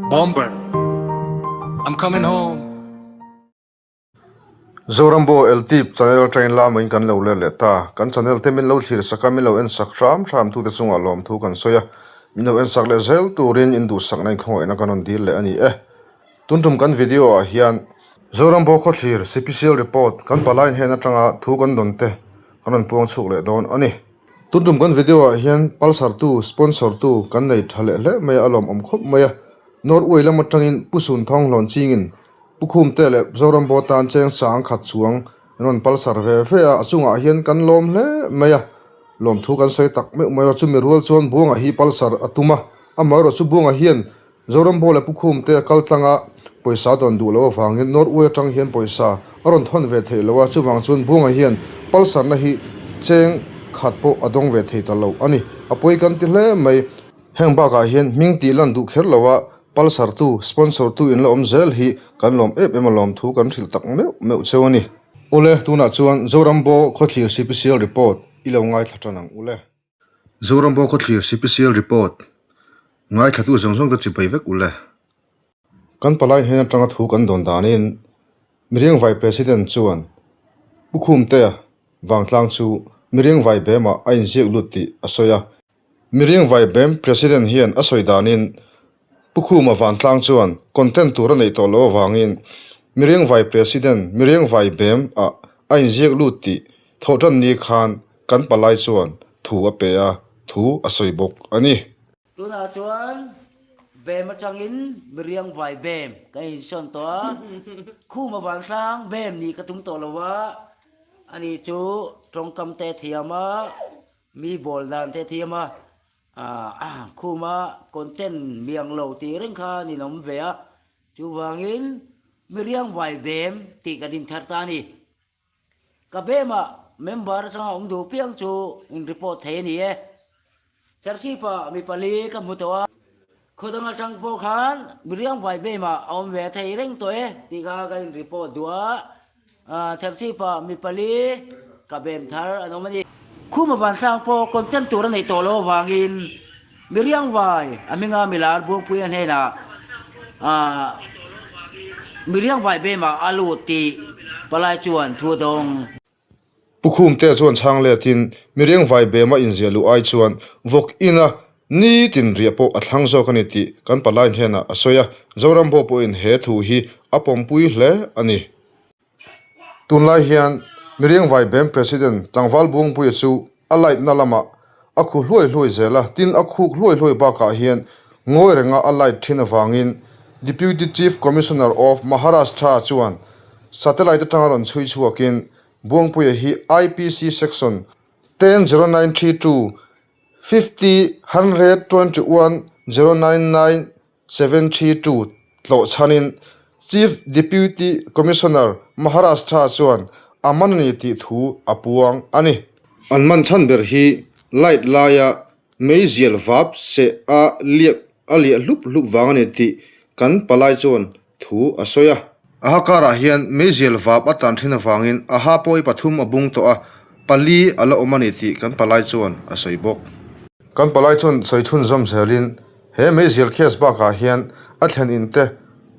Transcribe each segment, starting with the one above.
Bomber I'm coming home. Zorambo Eltip channel atangin lamain kan lo let leh ta. Kan channel te min lo thlir sak a, min lo en sak hram hram tute chungah lawmthu kan sawi a. Min lo en sak leh zel turin induhsakna inkhawngaihna kan rawn dil leh a ni e. Tun tum kan video ah hian Zorambo khawthlir Sipisial report kan palai hnen atanga thu kan dawn te kan rawn puang chhuk leh dawn a ni. Tun tum kan video ah hian palsar tu, sponsor tu kan nei tha leh hle mai a, a lawmawm khawp mai a. Norway lam atangin Pu Sun Thawng Hlawn chingin Pu Khumte leh Zorambo tan cheng sang khat chuang an rawn palsar ve ve a, a chungah hian kan lawm hle mai a, lawmthu kan sawi tak meuh mai a, chumi rual chuan Buanga hi palsar a tum a, amaherawhchu chu Buanga hian Zoram Ball leh Pu Khumte a kal tlang a, pawisa dawn duh loh avangin Norway atang hian pawisa a rawn thawn ve theih lo a, chuvang chuan Buanga hian palsarna hi cheng khat pawh a dawng ve thei ta lo a ni. A pawi kan ti hle mai. Heng bakah hian hming tih lan duh kher lo a, palsartu, sponsor tu in la awm zel hi kan lawm em em a lawm thu kan hrilh tak meuh meuh cheu a ni. Ule, tunah chuan Zoram Baw khawthlir Sipisial report i lo ngaithla tan ang ule. Zoram Baw khawthlir Sipisial report ngaithlatu zawng zawng te chibai vek ule. Kan palai hnen atanga thu kan dawn danin Miriangvai President chuan Pu Khumtea vangtlang chu Miriangvai bemah a inziak lut tih a sawi a. Miriangvai bem President hian a sawi danin Pu Khuma vantlang chuan content tur a neih tawh loh avangin Miriangvai President Miriangvai bem ah a inziak lut tih Thawhtan ni khan kan palai chuan thu a pe a, thu a sawi bawk a ni. Tunah chuan bem atangin miriang vai bem kan insawn tawh a, khum a vantlang bem nih ka tum tawh lo a, ani chu tawngkam te thiam a, mi bawl dan te thiam a, khuma content miang lo tih reng kha a ninawm ve a, chuvangin miriang vai bem tih ka din thar ta a ni. Ka bemah member atanga awm duh piang chu in report thei a ni e. Serchhip-ah mi pali ka hmu tawh a, khaw dang atang pawh khan Miriangvai bemah a awm ve thei reng tawh e tih kha ka in report duh a, Serchhip-ah mi pali ka bem thar an awm a ni. Khuma vantlang pawh content tur a neih tawh loh avangin Miriangvai a hminga milar Buangpuia hnenah Miriangvai bemah a lut tih palai chuan thu a dawng. Pu Khumtea chuan chhang letin Miriangvai bema inziah luh ai chuan vawk ina nitin riah pawh a thlang zawk a ni tih kan palai hnenah a sawi a, Zorambo pawhin he thu hi a pawmpui hle a ni. Tunlai hian Miriangvai Bem President Tlangval Buangpuia chu a light na lamah a khu hluai hluai zel a, tin a khuk hluai hluai bakah hian ngawi renga a light thin avangin Deputy Chief Commissioner of Maharashtra chuan satellite atanga rawn chhui chhuakin Buangpuia hi IPC Section 10 0932 50 121 099 72 tlawh chhanin Chief Deputy Commissioner Maharashtra chuan a man a ni tih thu a puang a ni. An man chhan ber hi light laia meizial vap seh a liak a liah hlup hlup vang a ni tih kan palai chuan thu a sawi a. A ha karah hian meizial vap a tan thin avangin a ha pawi pathum a bung tawh a, pali a la awm a ni tih kan palai chuan a sawi bawk. Kan palai chuan sawi chhunzawm zelin He meizial case bakah hian a thlen in te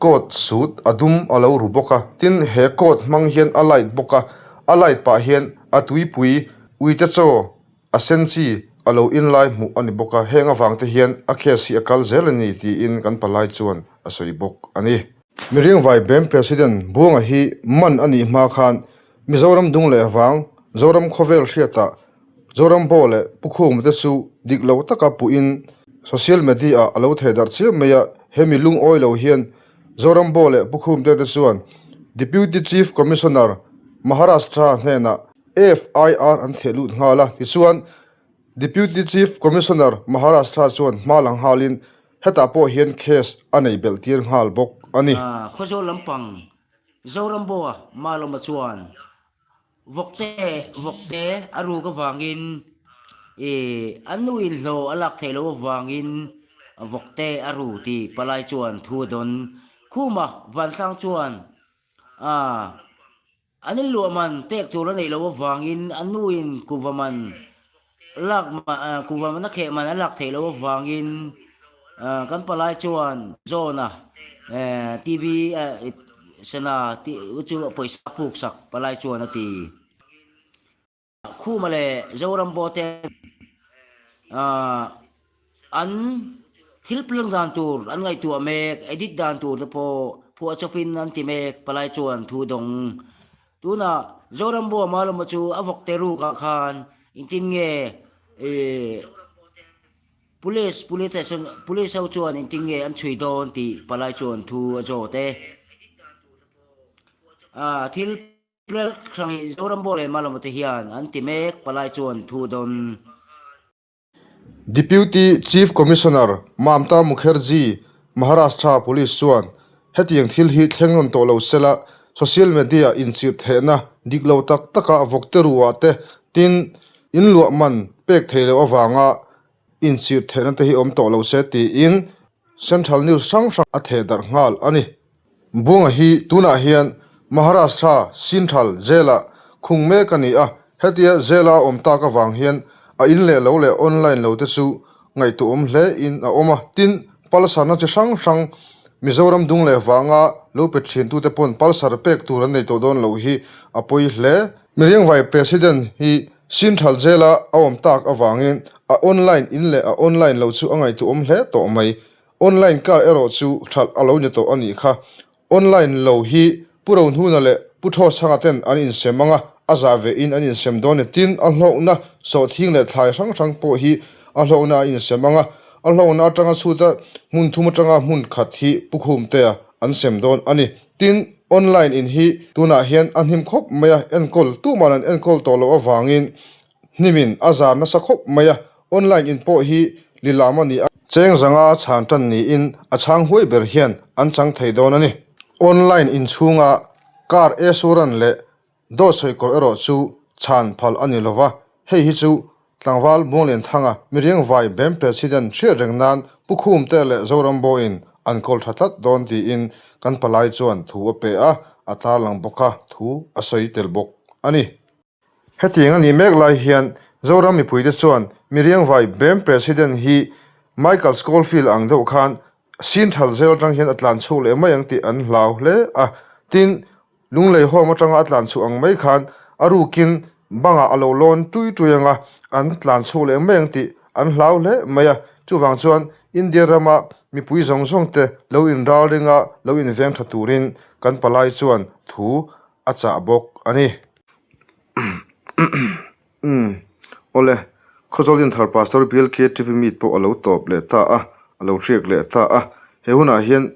coat suit a dum a lo ru bawk a, tin he coat hmang hian a light bawk a, a light pah hian a tuipui uite chaw a sen chi a lo in lai hmuh a ni bawk a, heng avang te hian a case hi a kal zel a ni tiin kan palai chuan a sawi bawk a ni. Miriangvai Bem President Buanga hi man a nih hma khan Mizoram dung leh vang Zoram khawvel hriatah Zoram Baw leh Pu Khuma te chu dik lo taka puhin social media ah a lo theh darh chiam mai a, hemi lungawi lo hian Zoram Baw leh Pu Khumte te chuan Deputy Chief Commissioner Maharashtra hnenah FIR an theh lut nghal a, tichuan Deputy Chief Commissioner Maharashtra chuan hma la nghalin hetah pawh hian case a nei belh tir nghal bawk a ni. Khawzawl lampang Zoram Baw Malawma chuan Vawkte, vawkte a ruk avangin ih an nu in hlawh a lak theih loh avangin vawkte a ru tih palai chuan thu a dawn. Khuma vantlang chuan ah an inluah man pek tur a neih loh avangin an nu in kuva man lak kuva man a kheh man a lak theih loh avangin. Kan palai chuan John-a TV sena chu pawisa puk sak palai chuan a ti. Khuma leh Zorambo te an thil plan dan tur an ngaihtuah mek, edit dan tur te pawh phuah chawpin an ti mek palai chuan thu dawng. Tunah Zorambo Malawma chu a vawk te rukah khan engtin nge Police police station police ho chuan engtin nge an chhui dawn tih palai chuan thu a zawt e. Thil Hrang hi Zoram Bawr leh Malawma te hian an ti mek, palai chuan thu dawn. Deputy Chief Commissioner Mamta Mukherjee, Maharashtra Police chuan hetiang thil hi thleng rawn tawh lo sela, social media inchirh theihna dik lo tak taka vawkte ruah te tin inluah man pek thei loh avanga inchirh theihna te hi awm tawh lo se tiin Central News hrang hrang a theh darh nghal a ni. Bunga hi tunah hian Maharashtra Central Jail-ah khung mek a ni a, hetia jail-a a awm tak avang hian a in leh lo leh online lo te chu ngaihtuahawm hle in a awm a, tin Pulsar-na chi hrang hrang Mizoram dung leh vanga lo pe thin tute pawn Pulsar pek tur an nei tawh dawn loh hi a pawi hle. Miriangvai President hi Central Jail-a a awm tak avangin a online in leh a online lo chu a ngaihtuahawm hle tawh mai. Online car erawh chu hralh a lo ni tawh a nih kha. Online lo hi Pu Rohnuna leh Pu Thawsanga ten an insem ang a, a zah ve in an insem dawn e. Tin, a hlawkna sawhthing leh thlai hrang hrang pawh hi a hlawkna a insem ang a, a hlawkna atanga chhuta hmun thum atanga hmun khat hi Pu Khumtea an sem dawn a ni. Tin, online in hi tunah hian a hnim khawp mai a, enkawl tuman an enkawl tawh loh avangin Hnimin a zar nasa khawp mai a, online in pawh hi lilam a ni a. Cheng zanga chhan tan niin a chhang huai ber hian an chang thei dawn a ni. Online in chhunga car assurance leh dawt sawi kawr erawh chu chhan phal a ni lova, hei hi chu tlangval Muanglianthanga miriangvai bem president hriat reng nan Pu Khumte leh Zorambo-in an kawl tha tlat dawn tiin kan palai chuan thu a pe a, a tarlang bawk a, thu a sawi tel bawk a ni. Hetiang a nih mek lai hian Zoram mipuite chuan Miriangvai Bem President hi Michael Scofield ang deuh khan Sinthal zel atang hian a tlan chhuak leh mai ang tih an hlau hle a. Tin, Lunglei Home atanga a tlan chhuah ang mai khan a rukin bangah a lo lawn tui tui ang a, an tlan chhuak leh mai ang tih an hlau hle mai a. Chuvang chuan India rama mipui zawng zawng te lo inralringa lo inveng tha turin kan palai chuan thu a chah bawk a ni. Umm awle, Khawzawl Inthar Pastor Bill KTP meet pawh a lo tawp leh ta a, a lo hriak leh ta a. He hunah hian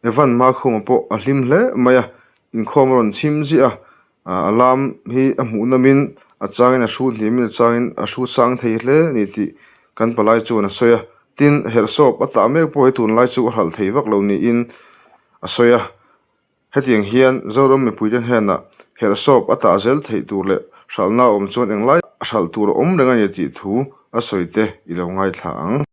Evan Makhuma pawh a hlim hle mai a, inkhawm a rawn chhim ziah a, a lam hi a hmuh nawmin a changin a hrut hniamin a changin a hrut sang thei hle a ni tih kan palai chuan a sawi a. Tin, herhsawp a tah mek pawh hi tunlai chu a hralh thei vak lo niin a sawi a. Hetiang hian Zoram mipuite hnenah herhsawp a tah zel theih tur leh hralhna a awm chuan englai a hralh tur a awm reng a ni tih thu a sawi te i lo ngaithla ang.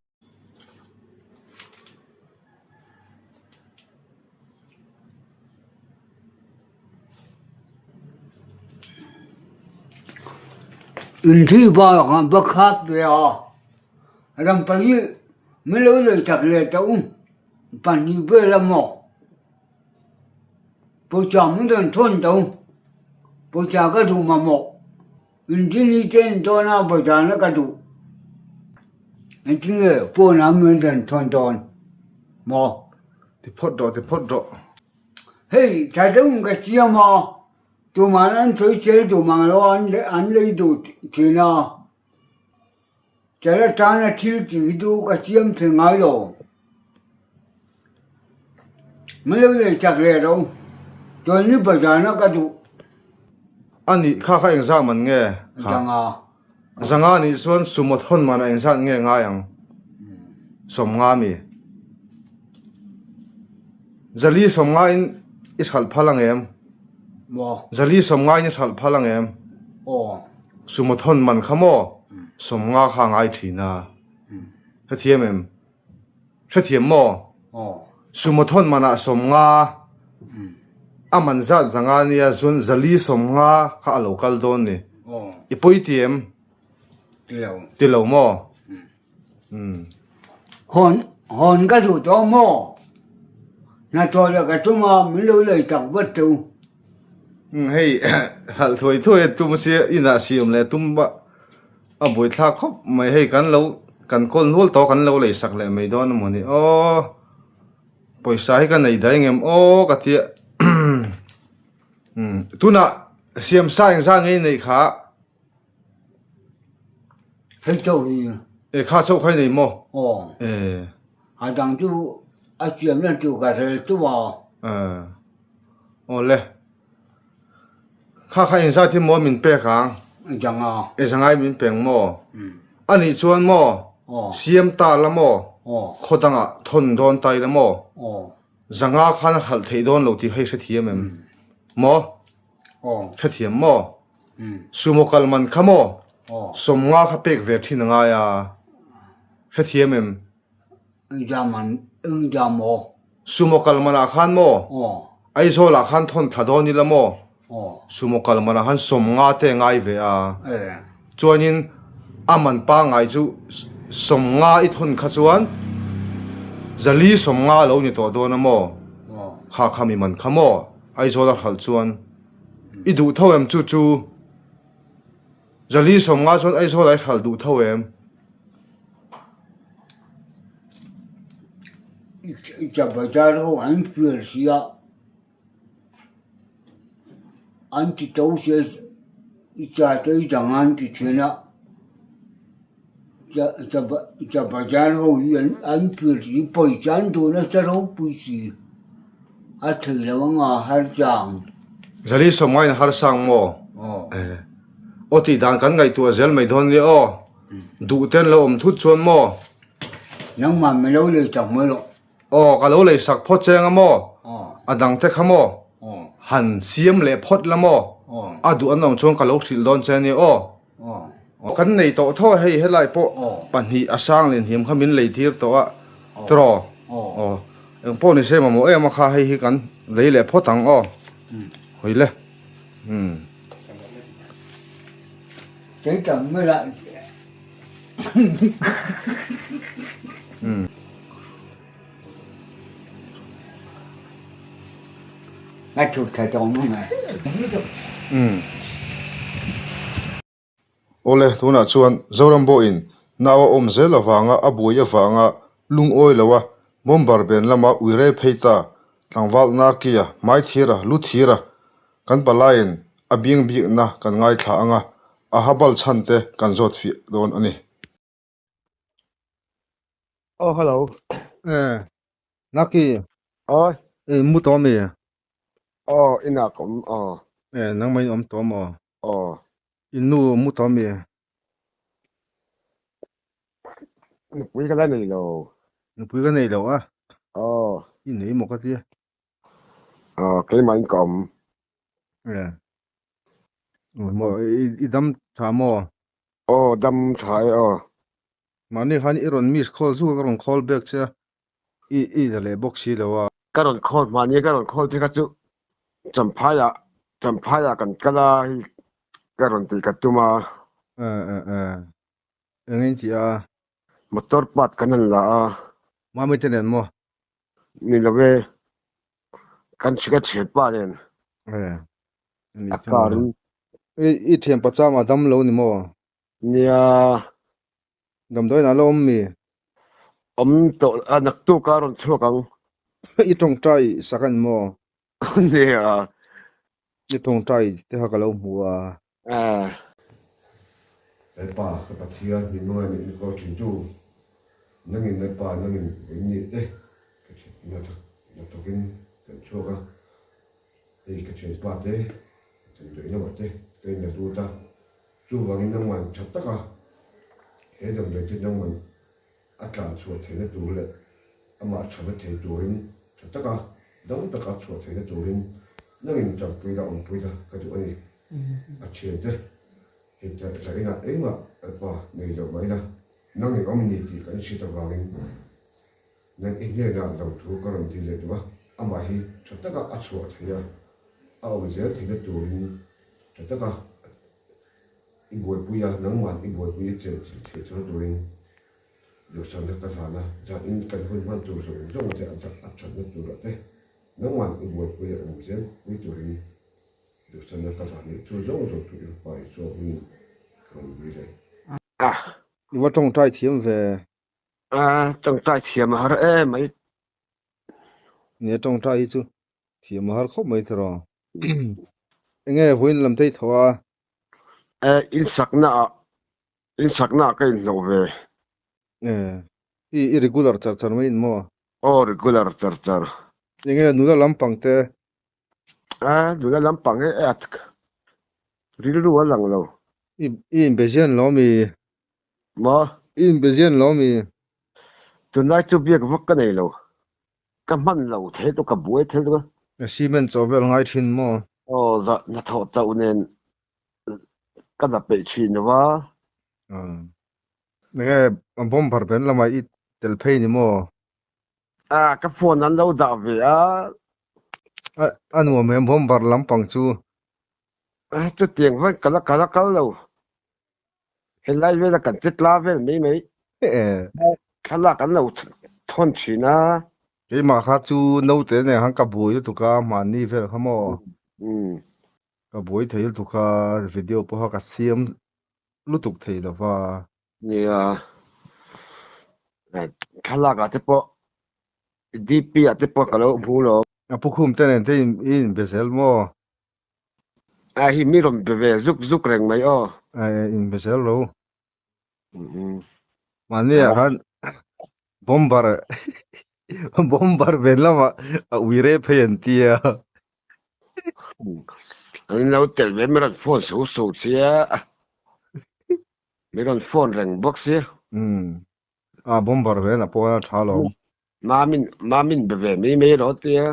Inthih bakah va khat ve a, ram pahnih min lo lei chak leh tawh u, pahnih vel a maw. Pawisa min rawn thawn tho, pawisa ka duh mamawh, inzini te an dawn a pawisa na ka duh, engtin nge phone ah min rawn thawn dawn maw? Ti phawt rawh, ti phawt rawh. Hei tha deuhin ka siam a, tuman an sawi tel duh mang lo a, an lei duh thin a. Chala tana thil tih hi chu ka siam thei ngai lo. Min lo nei chak leh lo. Chuan ni bazarna ka duh. A nih kha kha engzat man nge kha? Zanga. Zanga nih chuan sumo thawn man ah engzat nge ngai ang? Sawmnga mi. Zali sawmnga in i hralh phal ang em? Maw? Zali sawmnga in i hralh phal ang em? Aw. Sumo thawn man kha maw? Sawmnga kha a ngai thin a. Hrethiam em? Hrethiam maw? Aw. Sumo thawn manah sawmnga a man zat zanga nia chuan zali sawmnga kha a lo kal dawn ni. Aw. I pawi ti em? Ti lo. Ti lo maw? Umm. Hawn. Hawn ka duh tawh maw? Hnathawh leh ka tum a, min lo lei tak vat teh u. Umm hei halh thuai thuai a tum sia inah siam leh tum a a buaithlak khawp mai hei kan lo kan kawl nual tawh kan lo lei sak leh mai dawn a mawni aw pawisa hi ka nei daih ngem aw ka tia umm tunah siam sa engzah nge i neih kha. Hei chauh hi. E kha chauh kha i nei maw? Aw. E. A dang chu a siam na chu ka rel chu a. E. Aw le. Kha kha engzat hi maw min pek ang? Zanga. E zangai min peng maw? A nih chuan maw? Aw. Siam ta la maw? Aw. Khaw dangah thawn dawn ta ila maw? Aw. Zanga khan a hralh theih dawn lo tih kha i hrethiam em? Maw? Aw. Hrethiam maw? Sumo kal man kha maw? Sawmnga kha pek ve thin a ngai a, hrethiam em? Sumo kal manah khan maw? Aizawl ah khan thawn thla dawn ila maw? Sumo kal manah khan sawmnga te a ngai ve a, chuanin a man pangngai chu sawmnga i thawn kha chuan zali sawmnga a lo ni tawh dawn a maw? Kha kha mi man kha maw? Aizawl a hralh chuan. I duh tho em chu chu? Zali sawmnga chuan Aizawl ah i hralh duh tho em? Ka bazar ho an fial sia, an ti to sia, cha te i dang an ti thin a, cha bazar ho hi an fial si, pawisa an duh nasa ropui si. A thei lo anga har chang. Zali sawmngain a har sang maw? Aw. Aw tih dan kan ngaihtuah zel mai dawn nia aw. Duh ten lo awm thut chuan maw? Nangmah min lo lei sak mai rawh. Aw ka lo lei sak phawt cheng a maw? A dang te kha maw? Han siam leh phawt la maw? A duh an awm chuan ka lo hrilh dawn che ania aw. Kan nei tawh tho a hei helai pawh pahnih a sang leh hniam kha min lei tir tawh a tiraw aw eng pawh ni se mamawh em a kha hei hi kan lei leh phawt ang aw hawi le umm. Awle, tunah chuan Zoram pawhin nau a awm zel avanga a buai avanga lungawi lo a, bomber ben lama ui rei phei ta, tlangval Nakia, hmaithira, luthira kan palaiin a biang bikna kan ngaithla anga a habal chhan te kan zawt fiah dawn a ni. Oh, hello. Eh, Naki. Oi. Eh, mu tawh mi? Oh, ina ka awm aw. Eh, nangmah in awm tawh maw? Oh. In nu mu tawh mi? Nupui ka la nei lo. Nupui ka nei lo a? Oh. I nei maw ka tia? Oh, keimah in ka awm. Eh. Maw, i dam tha maw? Aw, dam tha e aw. Mahni khan i rawn miss call zuk a ka rawn call back che a, i i la leh bawk si lo a. Ka rawn call mahni ka rawn call che kha chu Champhai ah Champhai ah kan kal a hei ka rawn tih ka tum a. Eh eh eh eng in tih a? Motor part kan han la a. Mami te nen maw? Ni lo e, kan ka thianpa nen. Eh A car in. I thianpa chama dam lo ni maw? Nia. Damdawiin a la awm mi? Awm tawh a, naktuk a rawn chhuak ang. I tawngtai sak a ni maw? Nia. I tawngtai te kha ka lo hmu a. Eh. Lalpa ka Pathian min hmangaih min enkawl thintu, nangin Lalpa nangin vawiin te ka thatna hnathawkin kan chhuak a, hei ka thianpa te ka damdawi lamah te ka inla lut a, Chuvangin nangman tha taka he damdawi te nangman a tlan chhuah theihna tur leh amah thana thei turin tha taka dam taka chhuah theihna turin nangin tanpui la awmpui la ka duh a ni. A thiante hei tla inah engmah pa nei loh mai la nangin awm ni tih kan hriat avangin nang i hnenah lo thu ka rawn dil leh duh a, amah hi tha taka a chhuah theih a, a awm zel theihna turin tha taka I buaipui a, nangman i buaipui a chelh chilh theih chuan turin. Duhsakna ka zan a, zan in kan hun hman tur zawng zawng te a thatna turah te nangman i buaipui a awm zel pui turin duhsakna ka zan i chu zawng zawng chu i fapa Isua hmingin ka rawn dil e. A. I va tawngtai thiam ve. A, tawngtai thiam a har em mai. Nia tawngtai hi chu thiam a har khawp mai tiraw. Enge vawiin lam te i tho a? E, insakna ah Insakna ah ka inhlawh ve. E, i i regular char char mai in maw? Aw regular char char. Enge nula lampang te? A, nula lampang hi e a rilru a lang lo. I i inbe zian lo mi? Maw? I inbe zian lo mi? Tunlai chu biak vak ka nei lo. Ka hman lo thei tu ka buai thei tu. Cement chaw vel ngai thin maw? Aw, hnathawh chauh nen Ka la peih thin lo a. Enge bomber ben lamah i tel phei ni maw? A, ka phone an lo dah ve a. A nuam em bomber lampang chu? Chutiang vek ka la ka la kal lo. Helai vela kan che tla vel mai mai. Thlalak an lo thawn thin a. Keimah kha chu naute nen khan ka buai lutuk a, mahni vel kha maw? Ka buai thei lutuk a, video pawha ka siam lutuk thei lo va. Nia, thlalak ah te pawh DP ah te pawh ka lo hmu lo. A pu khum te nen te i inbe zel maw? A hi mi rawn be ve zuk zuk reng mai aw. A inbe zel lo. Mahni ah khan bomber bomber ven lamah a ui rep phei an tia. An lo tel ve mi rawn phone so so sia mi rawn phone reng bawk sia. A bomber ven a pawh a tha lawm. Mamin mamin be ve mai mai rawh tia.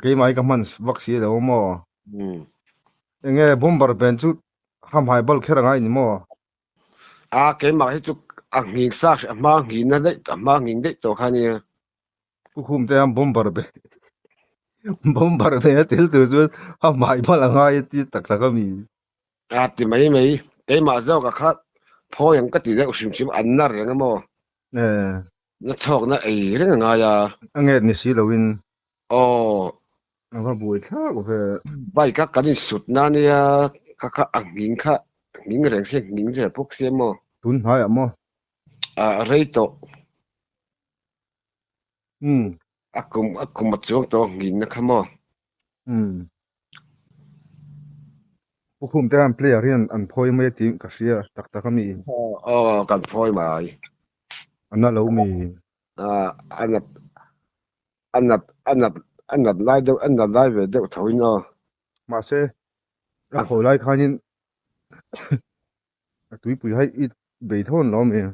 Keimah hi ka hman vak si lo maw? Enge bomber ven chu hamhai bal kher angai ni maw? A keimah hi chu a nghing sa a hma nghing na daih a hma nghing daih tawh kha nia. Pu Khum te hian bomber be bomber be a tel tur chuan a hmai hma la ngai a ti tak tak a mi. A ti mai mai keimah zawk a kha phawi ang ka ti deuh hrim hrim an nar reng a maw? Na chhawk na ei reng a ngai a. A nget ni si lo in. Aw. A va buai thlak ve. Bike a kan insut na nia kha kha a nghing kha nghing reng se nghing zel bawk sia maw. Tun hnaiah maw? A rei tawh. Umm. A kum a kum a chuang tawh nghing na kha maw. Umm. Pu Khum te hian player hian an phawi mai a tih ka hria tak tak a mi. Aw kan phawi mai. A na lo mi. A nat A nat a nat a nat lai deuh a nat lai ve deuh tho in aw. Mahse a khawi lai khanin a tuipui hai i bei tho an lo awm em?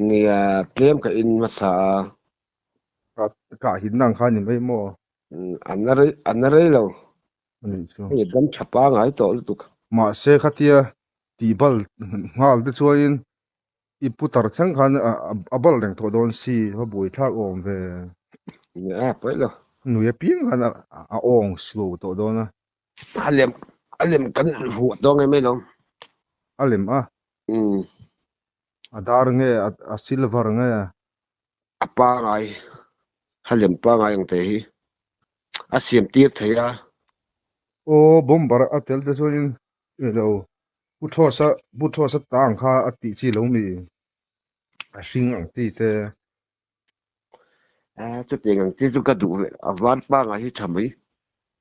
Nia tlem ka in hmasa a. Ka kah hinna ang kha a ni mai maw? A na rei a na rei lo. A nih chu. Hei dam tha pangai tawh lutuk. Mahse khatia tihbal nghal te chuanin I putar thleng khan a bal reng tawh dawn si, va buai thlak awm ve. Nia, pawi lo. Nui apiang khan a awng slow tawh dawn a. A lem, a lem kan huah tawh nge mai lo. A lem a? Umm. A dar nge, a silver nge? A pangai, a lem pangai ang te hi a siam tir thei a. Aw, bomber a tel te chuanin I lo Pu Thawsa Pu Thawsa ta ang kha a tih chi lo mi a hring ang ti te. A chutiang ang chi chu ka duh ve a van pangai hi tha mai.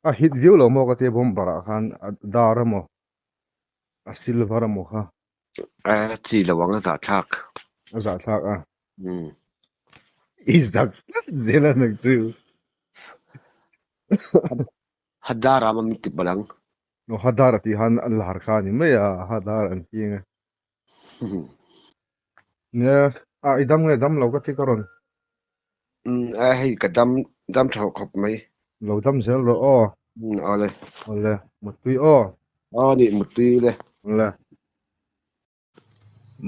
A hit viau lo maw ka tia bomber ah khan a dar emaw a silver emaw kha. A chi lo ang a zahthlak. A zahthlak a. I zak tlat zel a nang chu. Hadar a min ti palh ang. Aw Hadar a tih khan a lar kha a ni mai a, Hadar an ti ang e. Nia, a i dam nge dam lo ka ti ka rawn. Umm a hei ka dam dam tha khawp mai. Lo dam zel rawh aw. Umm awle. Awle, Muttui aw. Aw nih Muttui le. Awle.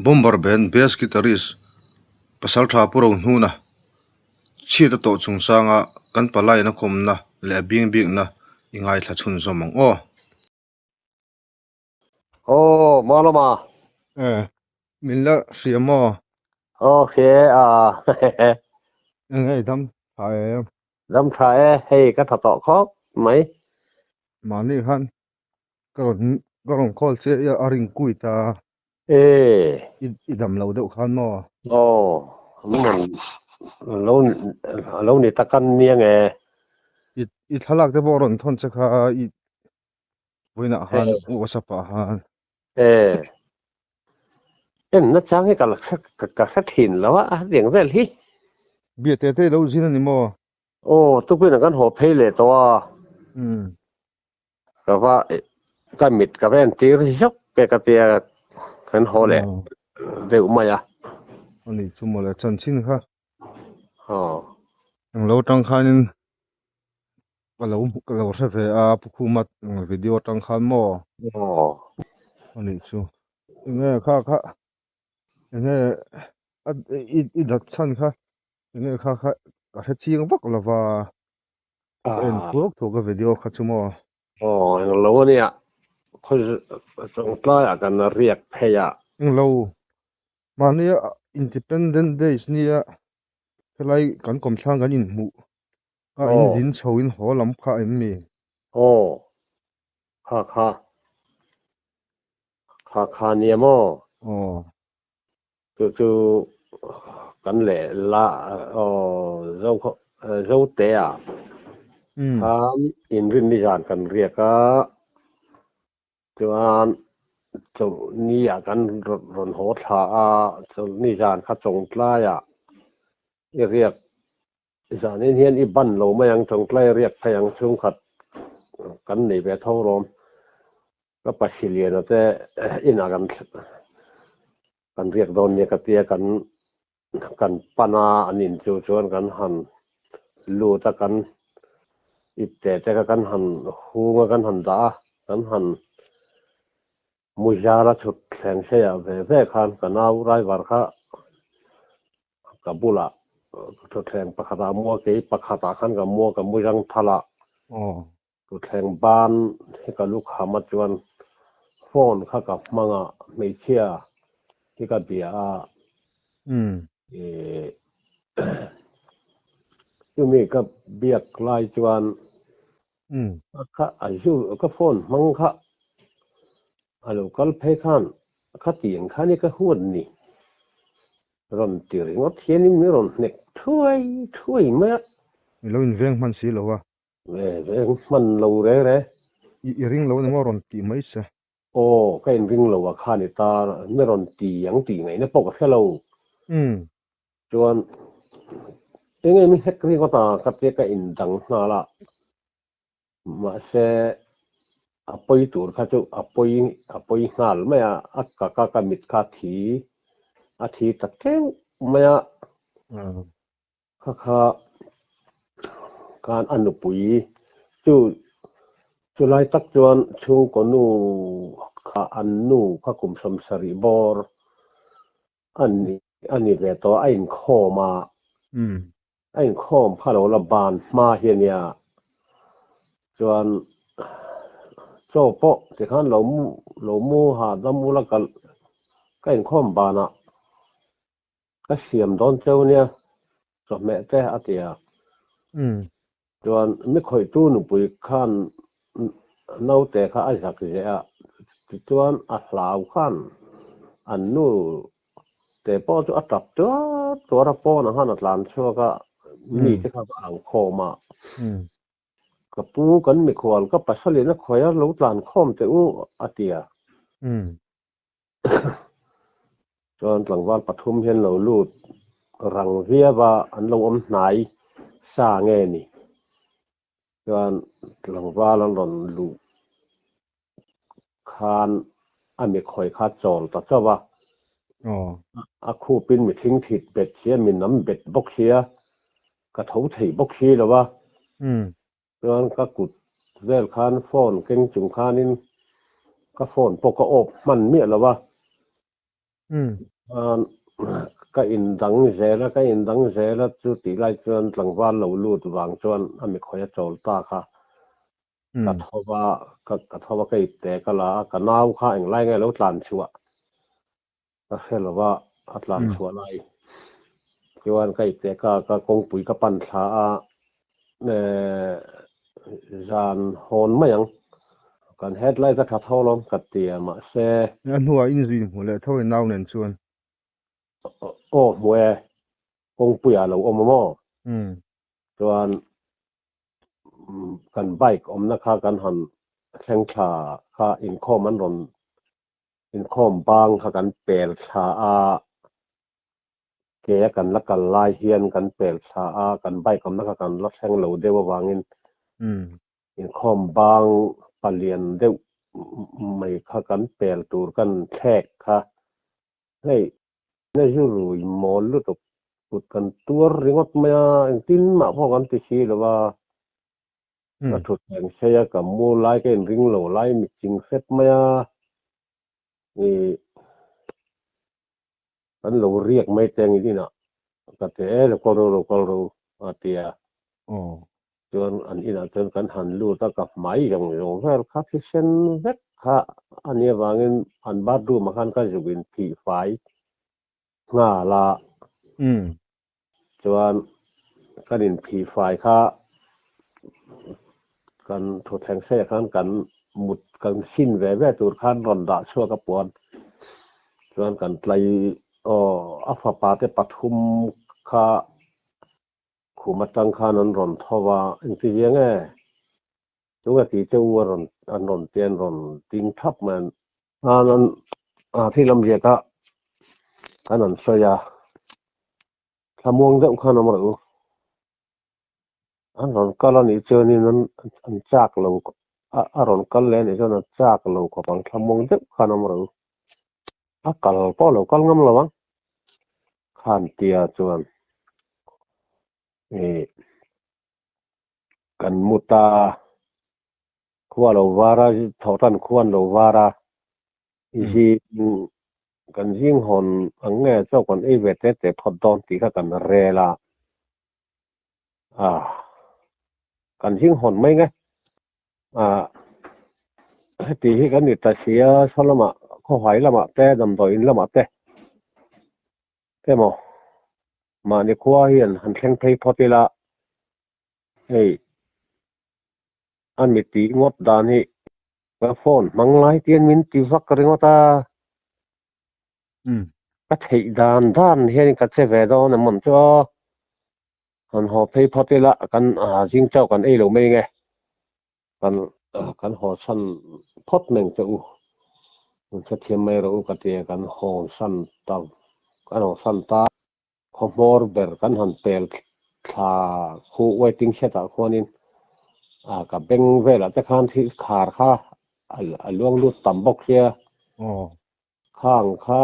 Bomber band bass guitarist pasal tha pu Rohnuna chhiat a tawh chungchanga kan palai-in a kawmna leh a bing bikna i ngaithla chhunzawm ang aw. Aw, Malawma. Eh. Min la hria maw? Aw hria e a. Eng ei dam tha em? Dam tha e, hei ka tha tawh khawp mai. Mahni khan ka rawn ka rawn call che a ring kui ta. E. I dam lo deuh khan maw? Aw, min rawn lo lo ni ta kan nia nge. I i thlalak te pawh rawn thawn che kha i vawiinah khan WhatsApp ah khan. E. En na chang hi ka la hre ka hre thin lo a, hetiang vel hi. Bia te te lo zin a ni maw? Aw, tukin kan haw phei leh tawh a. Umm. Ka va ka mit ka va entir zawk e ka tia kan haw leh deuh mai a. A ni chu mawle chanchin kha. Aw. Englo tang khanin Ka lo ka lo hre ve a Pu Khuma video atang khan maw? Aw. A nih chu. Enge kha kha enge a i i dat chhan kha enge kha kha ka hre chiang vak lo va. Ka en thuak thuak a video kha chu maw? Aw englo a nia. Khawi chawngtlaiah kan riak phei a. Englo. Mahnia Independent Days nia helai kan kawmthlang kan inhmuh A in zin chho in haw lam kha em mi? Aw, kha kha, kha kha nia maw? Aw. Chu chu kan leh la aw zo zo te ah khan inrinni zan kan riak a, chuan chawlhni ah kan rawn haw thla a, chawlhni zan kha chawngtlai ah i riak Zanin hian i ban lo mai ang, chawngtlai riak phei ang chhungkhat kan nei ve tho rawm. Ka Pasiliana te inah kan kan riak dawn nia ka tia kan kan pan a, an in chu chuan kan han lut a, kan ipte te kha kan han hung a, kan han dah a, kan han muzara chhut thleng hreiah ve ve khan ka nau driver kha Ka bulah thutthleng pakhatah mua kei pakhatah khan ka mua ka mu rang thal a. Thutthleng ban hi ka lu kham a chuan phone kha ka hmang a, hmeichhia hi ka bia a. Chumi ka biak lai chuan kha a zu ka phone hmang kha a lo kal phei khan khatiang khan i ka huat ni. Rawn ti ringawt hianin min rawn hnek thuai thuai mai a. I lo inveng hman si lo a. Ve veng hman lo reng reng. I i ring lo a ni maw rawn tih mai se. Aw, ka inring lo a khan i ta mi rawn ti ang tih ngaihna pawh ka hre lo. Umm. Chuan eng eng mi hnek ringawt a ka tia ka indang nghal a. Mahse, a pawi tur kha chu a pawi a pawi nghal mai a, a ka ka ka mit kha a thi a thi ta teuh mai a. Kha kha khan a nupui chu chulai tak chuan chhungkaw nu kha an nu kha kum 70 bawr a ni a ni ve tawh a, a inkhawm a. A inkhawm kha lo la ban hma hi a nia. Chuan chaw pawh tikhan lo mu lo mu hahdam ula ka ka inkhawm banah ka siam dawn cheu nia chawhmeh te a ti a. Chuan mi khawihtu nupui khan naute kha a zak zeh a, tichuan a hlau khan an nu te pawh chu a tap tuar tuar a, pawnah khan a tlan chhuak a, mite kha va au khawm a, ka pu kan mikhual ka pasalin a khawi a lo tlan khawm teh u a ti a. Chuan tlangval pathum hian lo lut rang viau a, an lo awm hnai sa nge ni? Chuan tlangval an rawn luh khan a mikhawi kha chawl ta chauh a, a khupin mi thingthit bet sia, mi nam bet bawk sia, ka tho thei bawk si lo a. Chuan ka kut vel khan phone keng chung khanin ka phone pawh ka off hman miah lo a. Chuan ka indang zel a, ka indang zel a chu tih lai chuan tlangval lo lut vang chuan a mikhawi a chawl ta kha. Ka tho va, ka tho va ka ipte ka la a, ka nau kha englai nge lo tlan chhuah. Ka hre lo va, a tlan chhuah lai chuan ka ipte ka ka kawngpui ka pan thla a, zan hawn mai ang. Kan headlight a tha tho lawm ka ti a, mahse. A hnuah inzui hmuh leh tho i nau nen chuan. Aw hmu e, kawngpuiah a lo awm a maw? Chuan kan bike awmna kha kan han thleng thla kha inkhawm an rawn Inkhawm bang kha kan pel thla a, ke a kan la kal lai hian kan pel thla a, kan bike awmna kha kan la thleng lo deuh avangin inkhawm bang palian deuh mai kha kan pel tur kan thlek kha hei na zu rui mawl lutuk kut kan tuar ringawt mai a, engtin mah pawh kan ti si lo va. Ka thutthleng sei a, ka mu lai ka inring lo lai mi ching hrep mai a, ih kan lo riak mai te ang inah ka ti e, lo kal ro lo kal ro a ti a. Chuan an inah chuan kan han lut a, ka hmai zawng zawng vel kha thisen vek kha a nih avangin an bathroom ah khan ka zuk inphih fai nghal a. Chuan kan inphihfai kha kan thutthleng seiah khan kan mut kan sin ve ve tur khan rawn dah chhuak a puan. Chuan kan tlai aw a fapa te pathum kha khum atang khan an rawn tho va, engti zia nge tunge tih che u a rawn an rawn ti an rawn ding thap mai an. An thil awmzia kha kan han sawi a. Thlamuang deuh khan awm rawh u. An rawn kal a nih chuanin an an chak lo a rawn kal leh a nih chuan a chak lo khawp ang thlamuang deuh khan awm rawh u. A kal pawh lo kal ngam lo ang. Khan tia chuan ih kan mu ta khua lo var a thawhtan khua an lo var a zing Kan zing hawn ang nge chaw kan ei ve te te phawt dawn tih kha kan rel a, ah kan zing hawn mai nge. Ah heti hi kan ni ta si a, saw lamah khawhai lamah te damdawiin lamah te emaw mahni khua hian han thleng phei phawt ila hei a mi tih ngawt dan hi ka phone hmang lai tian min ti vak ringawt a, ka theih dan dan hian ka che ve dawn em awm chu aw, han haw phei phawt ila kan zing chauh kan ei lo mai nge, kan kan haw san phawt meng che u, min hrethiam mai rawh u ka ti a kan haw san ta kan haw san ta. Khaw hmawr ber kan han pel thla khu waiting shed ah khuanin ah ka beng velah te khan thil khar kha a luang lut tam bawk sia. Khang kha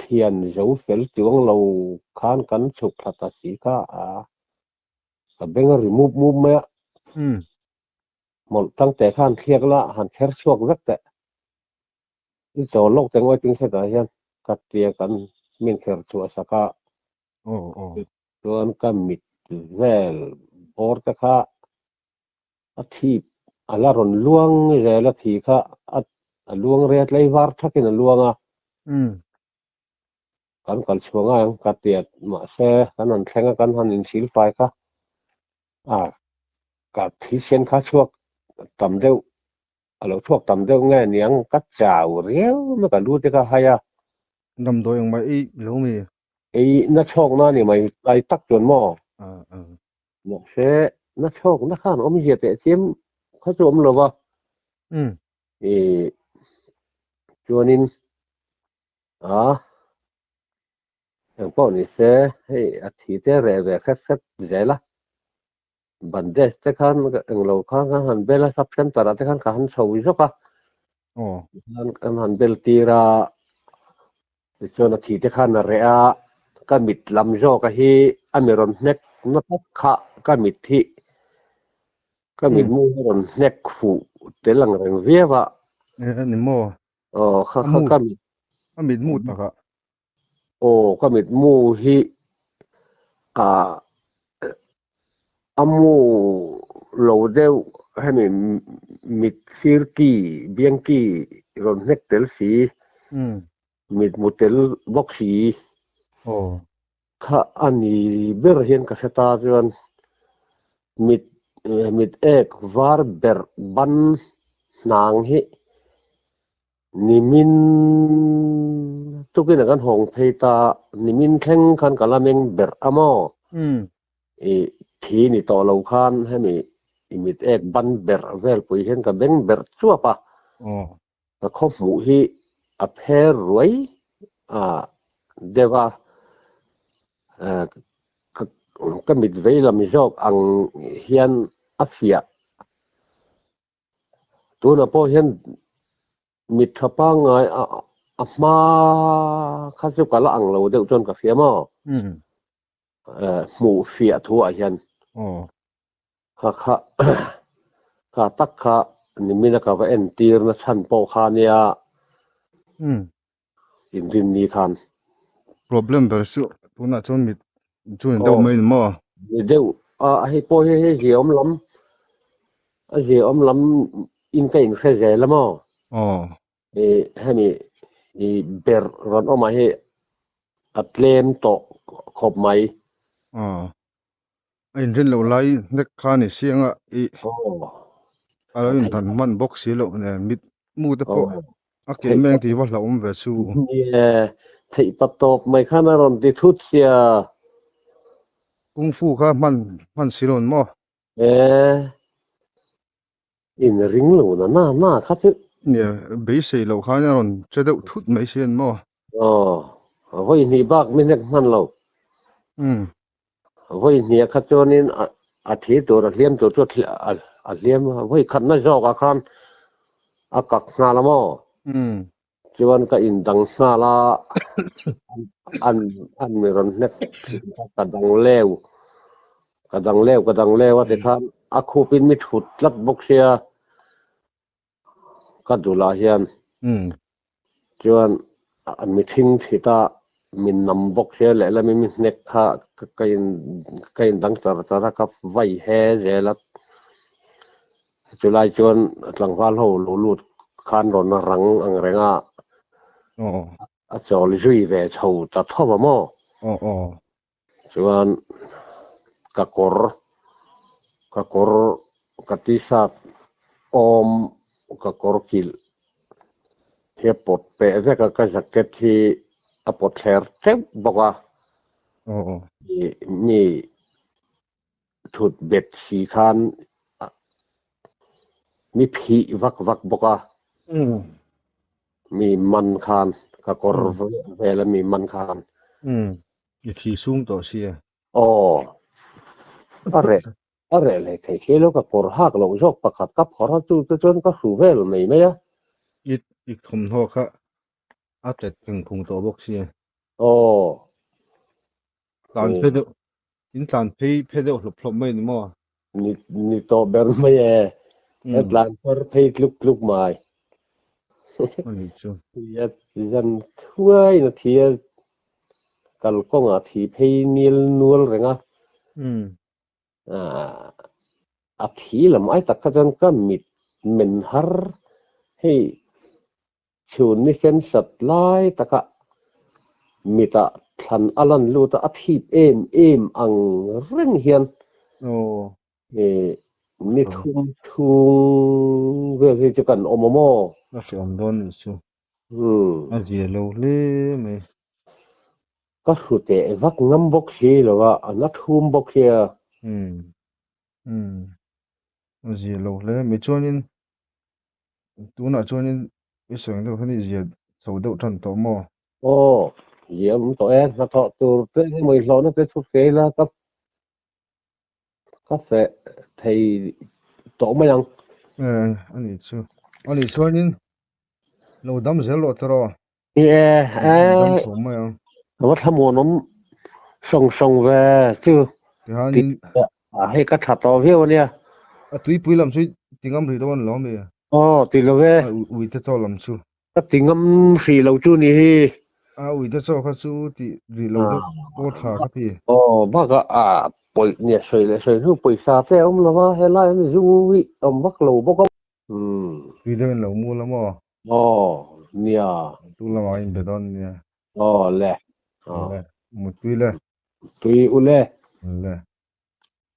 thian zo fel chuang lo khan kan chhuk thla ta si kha a ka beng a ri mup mup mai a. Hmawlh tang te khan thliak la han kher chhuak vek teh. I chaw lawk te ngawi ting hretah hian ka tia kan min kher chhuah sak a, chuan ka mit vel bawr te kha a thip a la rawn luang zel a thi kha a luang rei a tlei var thakin a luang a, kan kal chhuah ngai ang ka tia mahse kan han thleng a kan han insil fai kha a ka thisen kha chhuak tam deuh A lo chhuak tam deuh nge niang ka chau riau mai ka lu te kha hai a. Damdawi ang mai ei lo mi? Ei na chhawk na ni mai lai tak chuan maw? Mahse na chhawk na khan awmzia teh chiam kha chu awm lo va. I chuanin a engpawh ni se hei a thi te reh ve hret hret zel a. Bandage te khan englo khan kan han bel a sub center ah te khan ka han chho zawk a khan kan han bel tir a tichuan a thi te khan a reh a ka mit lam zawk a hi a mi rawn hnek na tak kha ka mit hi ka mit mu hi a rawn hnek fuh tel ang reng viau a ni maw aw kha kha ka mit a mit mu tak ah Aw ka mitmu hi ah a mu lo deuh hemi mit sir ki biang ki rawn hnek tel si. Mit mu tel bawk si. Aw. Kha a ni ber hian ka hre ta chuan mit mit ek var berh ban hnang hi nimin tukin a kan hawng phei ta nimin thleng khan ka la meng berh a maw? I thi ni tawh lo khan hemi i mit ek ban berh vel pui hian ka beng berh chuap a. Ka khaw hmuh hi a pher ruai a deuh a, ka mit vei lam zawk ang hian a fiah. Tunah pawh hian mit tha pangngai a hma kha chu ka la ang lo deuh chuan ka hria maw? Hmuh fiah thu ah hian. Kha kha kha tak kha nimina ka va entir na chhan pawh kha nia inrinni khan. Problem ber chu tunah chuan mit chu ni deuh mai ni maw? Ni deuh a, hei pawh hi hei ziaawm lam a ziaawm lam in ka inhre zel a maw? Aw. I hemi i ber rawn awmah hi a tlem tawh khawp mai. Aw. A inrin loh lai nek kha ni siang a i a lo inhlan hman bawk si loh nen mit mu te pawh a keh meng tih va hlauhawm ve chu. Nie, theih pa tawp mai khan a rawn ti thut sia. Kung fu kha hman hman si lo maw? E, inring lo na na na kha chu. Nie, beisei loh khan a rawn che deuh thut mai si an maw? Aw, vawi hnih bak mi hnek hman lo. Umm. Vawi hniah kha chuanin a thi tur a hliam tur chu a hliam a, vawi khatna zawkah khan a kak nghal a maw? Chuan ka indang nghal a, an an mi rawn hnek thin kha ka dang leu, ka dang leu ka dang leu a tikhan a khupin mi thut tlat bawk sia ka dulah hian. Chuan mihring thita min nam bawk sia lehlam in mi hnek kha ka in ka in dang char char a ka vai he zel a chulai chuan tlangval ho lo lut khan rawn rang ang reng a a chawl zui ve chho ta tho a maw chuan ka kawr ka kawr ka t-shirt awm ka kawr kilh hi a pawt peh vek a ka jacket hi a pawt thler teuh bawk a mi thut bet si khan mi phih vak vak bawk a mi man khan ka kawr vel a mi man khan. I thi sung tawh sia. Aw a reh a reh leh thei khi lo ka kawr hak loh zawk pakhat ka phawrh a chu te chuan ka hru vel mai mai a. I i thawmhnaw kha a tet pheng phung tawh bawk sia. Aw. Tlan phei deuh in tlan phei phei deuh hlawp hlawp mai ni maw? Ni ni tawh ber mai e. He tlan phar phei tluk tluk mai. Ani chu. Ya zan thuai na thi a kalkawngah thi phei nil nual reng a. A thi lam ai tak kha chuan ka mit men har hei Chhun ni fen sat lai taka mitah thlan a lan lut a, a thip em em ang reng hian ni thum chhung vel hi chu kan awm a maw? A hreawm dawn nih chu. A zia lo hle mai. Ka hru teh vak ngam bawk si lo a, a na thum bawk sia. A zia lo hle mai. Chuanin Tunah chuanin i sawi ang deuh khan i zia chho deuh tan tawh maw? Aw, zia awm tawh e. Hnathawh tur te emaw i hlawhna te chu fei la ka ka feh thei tawh mai ang. E, a nih chu. A nih chuanin lo dam zel rawh tawh. Ni e, e. Dam chho mai ang. Ka va thlamuanawm sawng sawng ve chu. Tihanin A hei ka tha tawh viau ania. A tuipui lam chu ti ngam rih lo an lo ami? Aw ti lo e. A ui te chaw lam chu. Ka ti ngam hrih lo chu ni hi. A ui te chaw kha chu ti rih lo deuh pawh tha ka ti. Aw bakah a pawi nia sawi leh sawi hnu pawisa te a awm lo va helai an zu hi a awm vak lo bawk a. Tui deuh in lo mu la maw? Aw. Nia. Tu lamah in be dawn nia. Aw le. Le. Mutui le. Tui u le. Le.